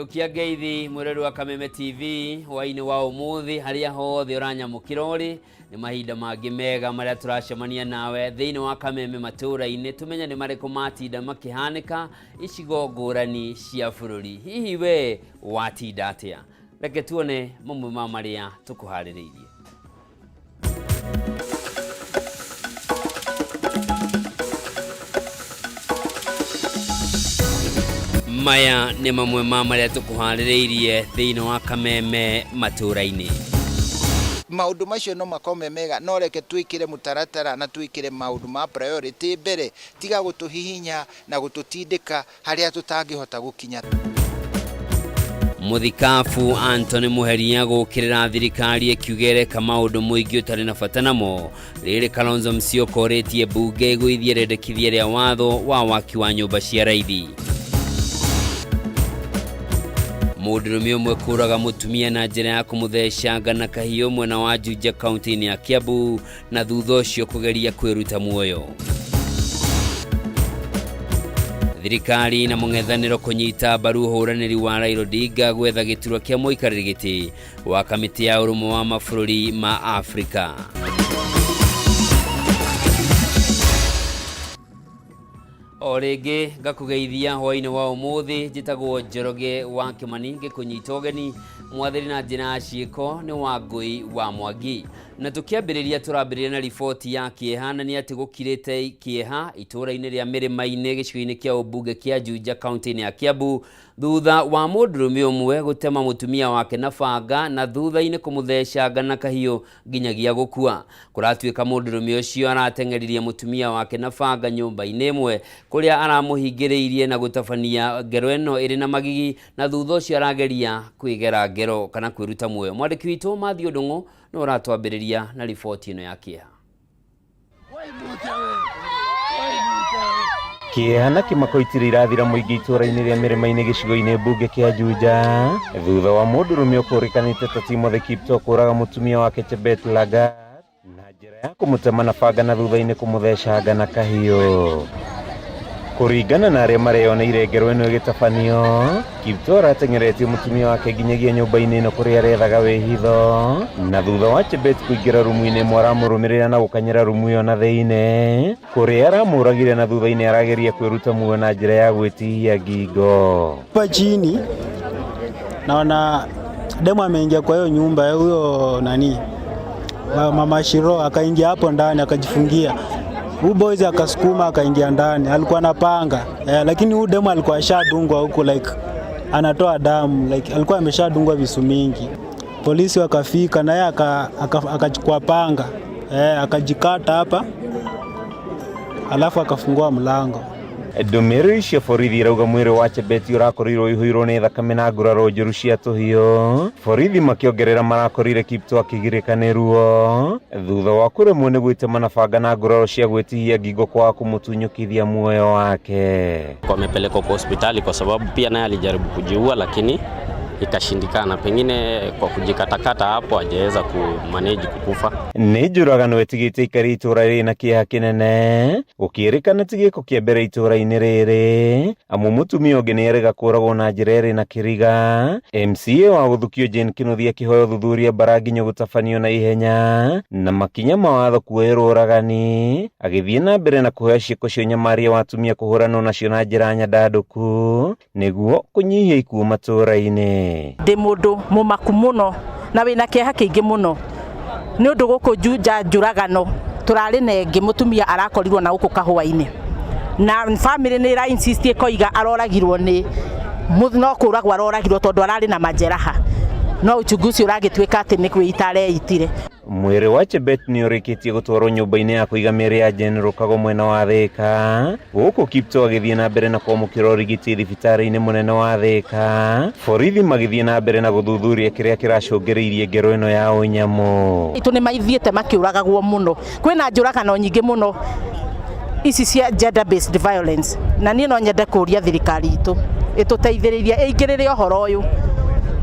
Cokia ngeithi mwĩrori wa Kameme TV hwainĩ wa ũmũthĩ harĩa hothe ũranyamũkĩra ũrĩ nĩ mahinda mangĩ mega marĩa tũracemania nawe thĩinĩ wa Kameme matũũra-inĩ tũmenye nĩ marĩkũ matinda makĩhanĩka icigo ngũrani cia bũrũri. Hihi we watinda atĩa? Reke tuone mamwe ma marĩa tũkũharĩrĩirie. Maya nĩ mamwe ma marĩa tũkũharĩrĩirie thĩinĩ wa Kameme matũũra-inĩ. Maũndũ macio no makorwo me mega, no reke twĩkĩre mũtaratara na twĩkĩre maũndũ ma priority mbere, tiga gũtũhihinya na gũtũtindĩka harĩa tũtangĩhota gũkinya. Mũthikabu Anthony Muheria gũkĩrĩra thirikari ĩkiuga ĩreka maũndũ mũingĩ ũtarĩ na bata namo. Rĩrĩ Kalonzo Musyoka orĩtie mbunge ĩgũithie rĩendekithia rĩa watho wa waki wa nyũmba cia raithi. Mũndũrũme ũmwe kũraga mũtumia na njĩra ya kũmũthecanga na kahiũ mwena wa Juja kaunti-inĩ ya Kiambu na thutha ũcio kũgeria kwĩruta muoyo. Thirikari na mũng'ethanĩro kũnyita mbaru ũhũranĩri wa Raila Odinga gwetha gĩturwa kĩa mũikarĩri gĩtĩ wa kamĩtĩ ya ũrũmwe wa mabũrũri ma Afrika. O rĩngĩ ngakũgeithia hwainĩ wa ũmũthĩ, njĩtagwo Njoroge wa Kĩmani ngĩkũnyita ũgeni mwathĩri na njĩra ya ciĩko nĩ Wangũi wa Mwangi. Na tũkĩambĩrĩria tũrambĩrĩria na riboti ya kĩeha na nĩ atĩ gũkirĩte kĩeha itũũra-inĩ rĩa Mĩrĩma-inĩ gĩcigo-inĩ kĩa ũmbunge kĩa Juja kaunti-inĩ ya Kiambu thutha wa mũndũrũme ũmwe gũtema mũtumia wake na banga na thutha-inĩ kũmũthecanga na kahiũ nginyagia gũkua. Kũratuĩka mũndũrũme ũcio arateng'eririe mũtumia wake na banga nyũmba-inĩ ĩmwe kũrĩa aramũhingĩrĩirie na gũtabania ngero ĩno ĩrĩ na magigi na thutha ũcio arageria kwĩgera ngero kana kwĩruta muoyo. Mwandĩki witũ Matthew Ndung'u nĩwe ũratwambĩrĩria na riboti ĩno ya kĩeha. Kĩeha na kĩmako itirĩ irathira mũingĩ itũũra-inĩ rĩa Mĩrĩma-inĩ gĩcigo-inĩ mbunge kĩa Juja thutha wa mũndũrũme ũkũrĩkanĩte ta Timothy Kiptoo kũraga mũtumia wake Chebet Lagat na njĩra ya kũmũtema na banga na thutha-inĩ kũmũthecanga na kahiũ. Kũringana na arĩa mareyoneire ngero ĩno ĩgĩtabanio, Kiptoo arateng'eretie mũtumia wake nginyagia nyũmba-inĩ ĩno kũrĩa arethaga wĩhitho, na thutha wa Chebet kũingĩra rumu-inĩ ĩmwe aramũrũmĩrĩra na gũkanyĩra rumu ĩyo na thĩinĩ, kũrĩa aramũragire na thutha-inĩ arageria kwĩruta muoyo na njĩra ya gwĩtihia ngingo. Hapa chini naona demu ameingia kwa hiyo nyumba huyo nani mama Shiro akaingia hapo ndani akajifungia. Huyu boys akasukuma akaingia ndani, alikuwa na panga eh, lakini huyu demu alikuwa ashadungwa huku like anatoa damu like alikuwa ameshadungwa visu mingi. Polisi wakafika na yeye akachukua panga eh, akajikata hapa alafu akafungua mlango. Ndũmĩrĩri cia borithi irauga mwĩrĩ wa Chebet ũrakorirwo ũihũirwo nĩ thakame na nguraro njũru cia tũhiũ. Borithi makĩongerera marakorire Kiptoo akĩgirĩka nĩ ruo thutha wa kũremwo nĩ gwĩtema na banga na nguraro cia gwĩtihia ngingo kwaga kũmũtunyũkithia muoyo wake. Wamepelekwa kwa hospitali kwa sababu pia naye alijaribu kujiua lakini ikashindikana, pengine kwa kujikatakata hapo hajaweza kumanage kukufa. Nĩ njũragano ĩtigĩte aikari itũũra rĩrĩ na kĩeha kĩnene gũkĩrĩkana ti gĩko kĩa mbere itũũra-inĩ rĩrĩ amu mũtumia ũngĩ nĩ erĩga kũragwo na njĩra ĩrĩ na kĩriga. MCA wa gũthukio Jane Kĩnuthia akĩhoya ũthuthuria mbara nginyo gũtabanio na ihenya na makinya ma watho kuoerwo ũragani agĩthiĩ na mbere na kũhoya ciĩko cia ũnyamaria wa atumia kũhũranwo nacio na njĩra nyandandũku nĩguo kũnyihia ikuũ matũũra-inĩ. Ndĩ mũndũ mũmaku mũno na wĩna kĩeha kĩingĩ mũno nĩ ũndũ gũkũ Juja njũragano tũrarĩ na ĩngĩ mũtumia arakorirwo na gũkũ kahũa-inĩ na family nĩ ĩra insist ĩkoiga aroragirwo nĩ no kũragwo aroragirwo tondũ ararĩ na majeraha no uchunguzi ũragĩtuĩka atĩ nĩ kwĩita areitire. Mwĩrĩ wa Chebet nĩ ũrĩkĩtie gũtwarwo nyũmba-inĩ ya kũiga mĩĩrĩ ya General Kago mwena wa Thĩka, gũkũ Kiptoo agĩthiĩ na mbere na kwamũkĩra ũrigiti thibitarĩ-inĩ mũnene wa Thĩka, borithi magĩthiĩ na mbere na gũthuthuria kĩrĩa kĩracũngĩrĩirie ngero ĩno ya ũnyamũ. Aitũ nĩ maithiĩte makĩũragagwo mũno, kwĩna njũragano nyingĩ mũno ici cia gender based violence, na niĩ no nyende kũria thirikari itũ ĩtũteithĩrĩrie ĩingĩrĩre ũhoro ũyũ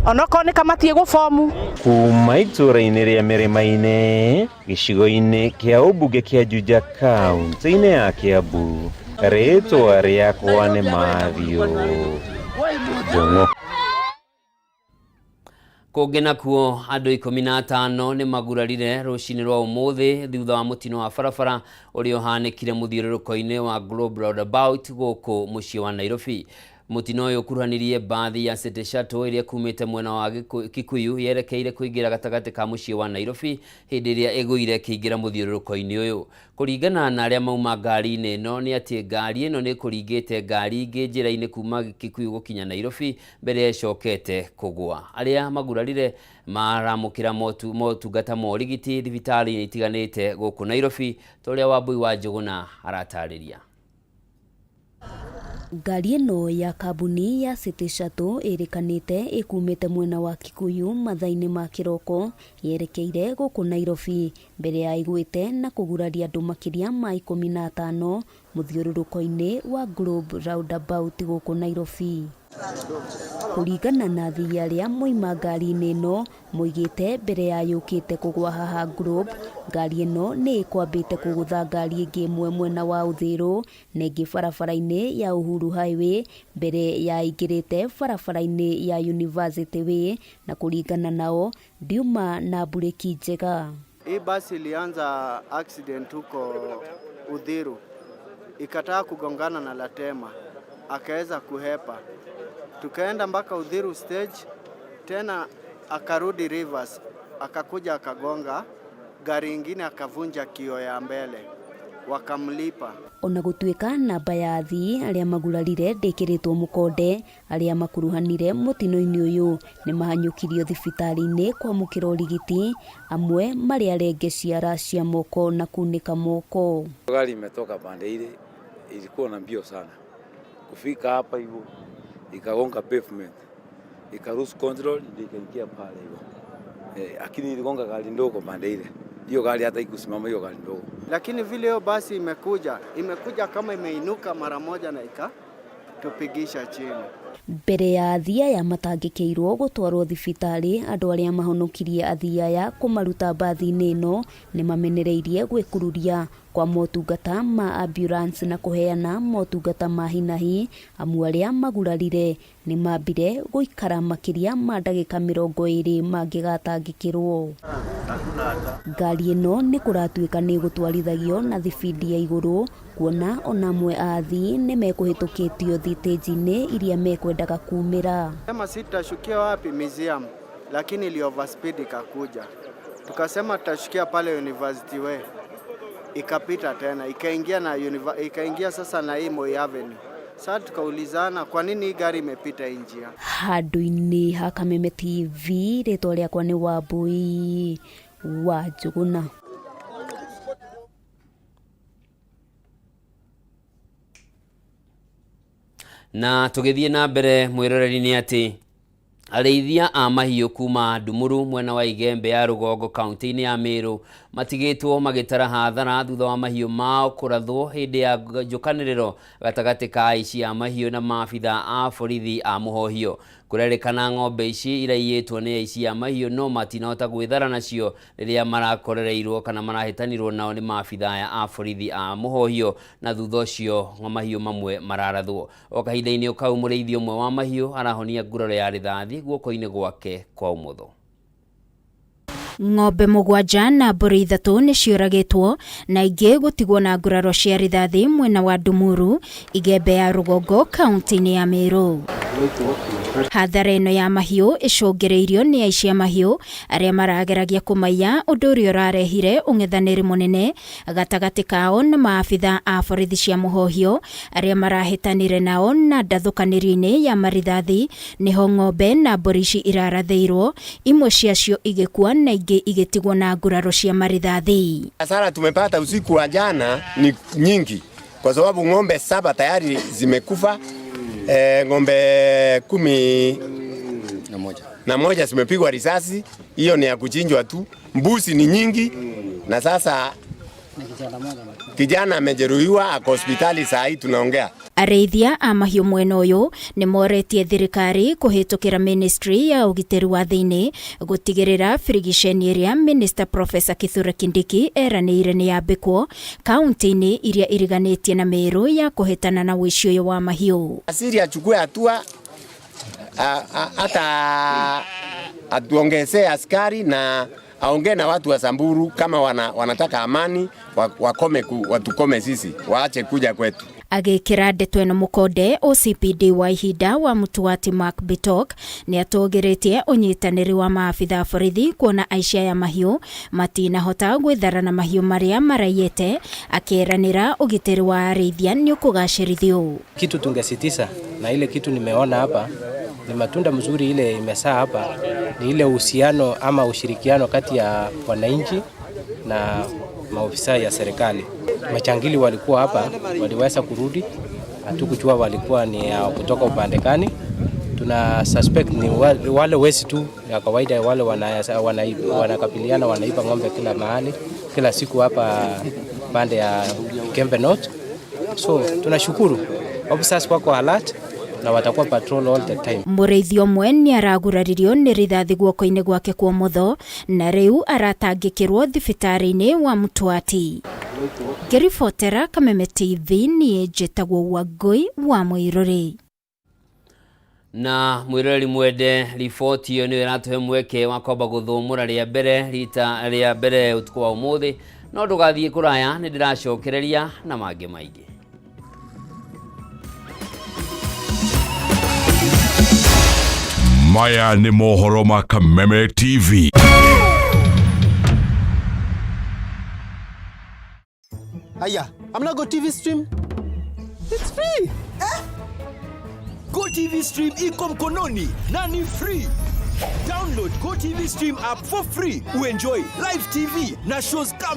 onokorwo nĩ kamati ĩgũbomu. Kuuma itũũra-inĩ rĩa Mĩrĩma-inĩ, gĩcigo-inĩ kĩa ũmbunge kĩa Juja kaunti-inĩ ya Kiambu, rĩtwa rĩakwa nĩ Matthew Ndung'u. Kũngĩ nakuo andũ 15 nĩ magurarire rũcinĩ rwa ũmũthĩ thutha wa mũtino wa barabara ũrĩa ũhanĩkire mũthiũrũrũko-inĩ wa Globe Roundabout gũkũ mũciĩ wa Nairobi. Mũtino ũyũ ũkuruhanirie mbathi ya City Shuttle ĩrĩa kumĩte mwena wa Kikuyu yerekeire kũingĩra gatagatĩ ka mũciĩ wa Nairobi hĩndĩ ĩrĩa ĩgũire ĩkĩingĩra mũthiũrũrũko-inĩ ũyũ. Kũringana na arĩa mauma ngari-inĩ ĩno nĩ atĩ ngari ĩno nĩ ĩkũringĩte ngari ingĩ njĩra-inĩ kuma Kikuyu gũkinya Nairobi mbere ĩcokete kũgũa. Arĩa magurarire maramũkĩra motungata ma ũrigiti thibitarĩ-inĩ itiganĩte gũkũ Nairobi ta ũrĩa Wambui wa Njũgũna aratarĩria. Ngari ĩno ya kambuni ya City Shuttle ĩrĩkanĩte ĩkumĩte mwena wa Kikuyu mathaa-inĩ ma kĩroko yerekeire gũkũ Nairobi mbere ya ĩgwĩte na kũguraria andũ makĩria ma 15 mũthiũrũrũko-inĩ wa Globe Roundabout gũkũ Nairobi. Kũringana na athii arĩa moima ngari-inĩ ĩno moigĩte mbere ya yũkĩte kũgwa haha Globe, ngari ĩno nĩ ĩkwambĩte kũgũtha ngari ĩngĩ ĩmwe mwena wa Uthiru na ĩngĩ barabara-inĩ ya Uhuru Highway mbere ya ĩingĩrĩte barabara-inĩ ya University Way, na kũringana nao ndiuma na mburĩki njega. Hii basi ilianza accident huko Uthiru, ikataka kugongana na Latema, akaweza kuhepa. Tukaenda mpaka Uthiru stage, tena akarudi Rivers, akakuja akagonga gari ingine, akavunja kio ya mbele, wakamlipa. Ona gũtuĩka namba ya athii arĩa magurarire ndĩkĩrĩtwo mũkonde, arĩa makuruhanire mũtino-inĩ ũyũ nĩ mahanyũkirio thibitarĩ-inĩ kwamũkĩra ũrigiti, amwe marĩ arenge ciara cia moko na kunĩka moko. Gari imetoka pande ile ilikuwa na mbio sana, kufika hapa hivyo ikagonga pavement, ikalose control ndio ikaingia pale hivyo. Lakini iligonga gari ndogo pande ile, hiyo gari hata ikusimama hiyo gari ndogo. Lakini vile hiyo basi imekuja kama imeinuka mara moja na ikatupigisha chini. Mbere ya athii aya matangĩkĩirwo gũtwarwo thibitarĩ, andũ arĩa mahonokirie athii aya kũmaruta mbathi-inĩ ĩno nĩ mamenereirie gwĩkururia kwa motungata ma ambulance na kũheana motungata ma hinahi, amu arĩa magurarire nĩ mambire gũikara makĩria ma ndagĩka 20 mangĩgatangĩkĩrwo. Ngari ĩno nĩ kũratuĩka nĩ ĩgũtwarithagio na thibindi ya igũrũ, kuona ona amwe a athii nĩ mekũhĩtũkĩtio thitĩnji-inĩ iria mekwendaga kumĩra. Sema si tutashukia wapi museum, lakini ili overspeed ikakuja. Tukasema tutashukia pale University Way, ikapita tena ikaingia na ikaingia sasa na hii Moi Avenue. Sasa tukaulizana kwa nini hii gari imepita hii njia. Handũ-inĩ ha Kameme TV, rĩtwa rĩakwa nĩ Wambui wa Njũgũna. Na tũgĩthiĩ na mbere mwĩroreri nĩ atĩ arĩithia a mahiũ kuma Ndumuru mwena wa Igembe ya Rũgongo kaunti-inĩ ya Meru matigĩtwo magĩtara hathara thutha wa mahiũ mao kũrathwo hĩndĩ ya njũkanĩrĩro gatagatĩ ka aici a mahiũ na maabitha a borithi a Mũhohio. Kũrerĩkana ng'ombe ici iraiyĩtwo nĩ aici a mahiũ no matinahota gwĩthara nacio rĩrĩa marakorereirwo kana marahĩtanirwo nao nĩ maabitha aya a borithi a Mũhohio, na thutha ũcio mahiũ mamwe mararathwo. O kahinda-inĩ kau mũrĩithi ũmwe wa mahiũ arahonia nguraro ya rithathi guoko-inĩ gwake kwa ũmotho. Ng'ombe 7 na mbũri 3 nĩ ciũragĩtwo na ingĩ gũtigwo na nguraro cia rithathi mwena wa Ndumuru, Igembe ya Rũgongo kaunti-inĩ ya Meru. Hathara ĩno ya mahiũ ĩcũngĩrĩirio nĩ aici a mahiũ arĩa marageragia kũmaiya, ũndũ ũrĩa ũrarehire ũng'ethanĩri mũnene gatagatĩ kao na maabitha a borithi cia Mũhohio arĩa marahĩtanire nao na ndathũkanĩrio-inĩ ya marithathi. Nĩho ng'ombe na mbũri ici irarathĩirwo, imwe ciacio igĩkua na ingĩ igĩtigwo na nguraro cia marithathi. Hasara tumepata usiku wa jana ni nyingi kwa sababu ng'ombe 7 tayari zimekufa. Ng'ombe 11 zimepigwa risasi, hiyo ni ya kuchinjwa tu. Mbuzi ni nyingi, na sasa kijana amejeruhiwa ako hospitali saa hii tunaongea. Arĩithia a mahiũ mwena ũyũ nĩ moretie thirikari kũhĩtũkĩra ministry ya ũgitĩri wa thĩinĩ gũtigĩrĩra birigiceni ĩrĩa Minister Professor Kithure Kindiki eranĩire nĩ yambĩkwo kaunti-inĩ iria iriganĩtie na Meru ya kũhĩtana na ũici ũyũ wa mahiũ. Waziri achukue hatua, hata Atuongezee askari na aongee na watu wa Samburu kama wanataka amani, wakome watukome sisi, waache kuja kwetu. Agĩkĩra ndeto ĩno mũkonde OCPD wa ihinda wa Mutuati Mark Bitok nĩ atũgĩrĩtie ũnyitanĩri wa maabitha a borithi kuona aici aya mahiũ matinahota gwĩthara na mahiũ marĩa maraiyĩte, akĩranĩra ũgitĩri wa arĩithia nĩ ũkũgacĩrithio. Kitu tungesitiza na ile kitu nimeona hapa ni matunda mzuri ile imesaa hapa ni ile uhusiano ama ushirikiano kati ya wananchi na maofisa ya serikali. Machangili walikuwa hapa, waliweza kurudi, hatukujua walikuwa ni kutoka upande gani. Tuna suspect ni wale wezi tu ya kawaida, wale wanakabiliana, wanaiba ng'ombe kila mahali kila siku hapa pande ya Kembe North. So tunashukuru officers wako alert na watakuwa patrol all the time. Mũrĩithi ũmwe nĩ araguraririo nĩ rithathi guoko-inĩ gwake kwa ũmotho na rĩu aratangĩkĩrwo thibitarĩ-inĩ wa Mutuati. Ngĩribotera Kameme TV niĩ njĩtagwo Wangũi wa Mũirũrĩ. Na mwiroreri mwende, riboti ĩyo nĩyo ĩratũhe mweke wa kwamba gũthũmũra rĩa mbere rita rĩa mbere ũtukũ wa ũmũthĩ, no ndũgathiĩ kũraya, nĩ ndĩracokereria na mangĩ maingĩ. Maya nĩ mohoro ma Kameme TV. Aya, I'm not Go TV stream. It's free. Eh? Go TV stream iko mkononi na ni free. Download Go TV stream app for free. Uenjoy live TV na shows kama